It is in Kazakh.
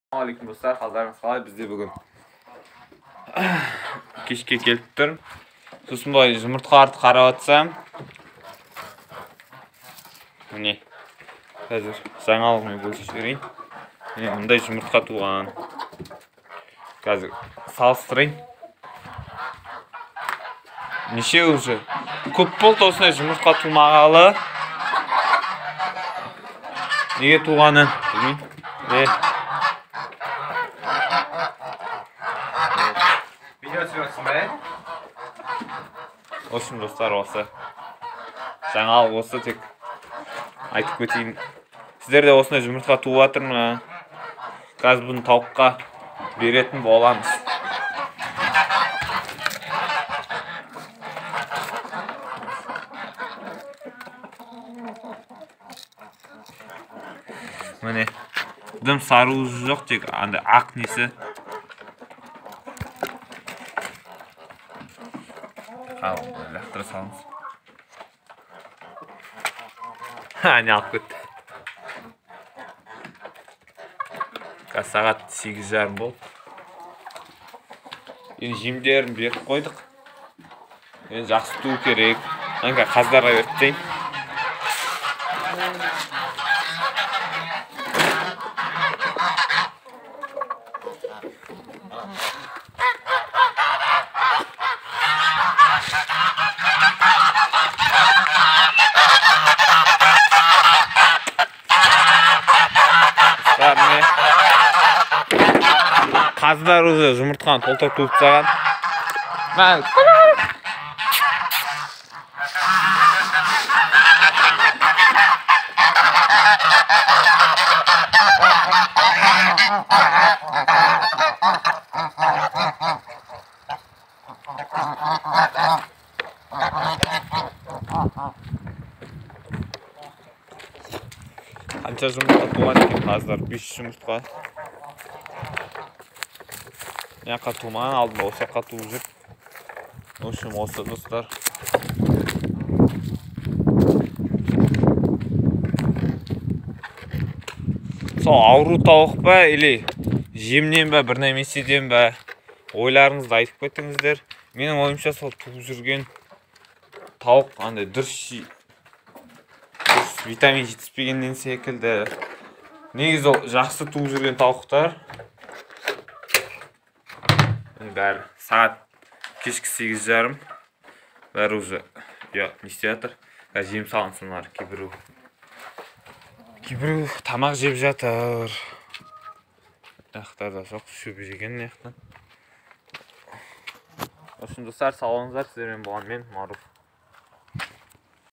Алейкум достар, қалдарыңыз қалай? Бізде бүгін кешке келіп тұрмын. Сосын былай жұмыртқаларды қарап жатсам, міне қазір жаңалығымен бөлісіп жіберейін. Міне мындай жұмыртқа туған. Қазір салыстырайын. Неше уже? Көп болды осындай жұмыртқа тумағалы. Неге туғанын білмеймін. Видео түсіресің бе? В общем, достар, осы жаңалық осы, тек айтып кетейін. Сіздер де осындай жұмыртқа туып жатыр ма? Қазір бұны тауыққа беретін боламыз. Міне, дым сары уызы жоқ, тек андай ақ несі. Ал, лақтыра салыңыз. Әне алып кетті. Қазір сағат 8:30 болды. Енді жемдерін беріп қойдық. Енді жақсы туу керек. Мына қаздарға беріп тастайын. Қаздар уже жұмыртқаны толтырып туып тастаған. Қанша жұмыртқа туған екен қаздар? 5 жұмыртқа. Мына тумаған, алдында осы жаққа туып жүр. В общем, осы достар. Сол ауру тауық па, или жемнен ба, бір нәрседен ба, ойларыңызды айтып кетіңіздер. Менің ойымша сол туып жүрген тауық андай дұрыс витамин жетіспегеннен секілді. Негізі ол жақсы туып жүрген тауықтар. Бәрі сағат кешкі 8:30. Бәрі уже не істеп жатыр. Қазір жем салынсын олар, кейбіреу. Кейбіреу тамақ жеп жатыр. Ақтарда жоқ, шөп жеген мына жақтан. Осыны достар, сау болыңыздар. Сіздермен болған мен, Маруф.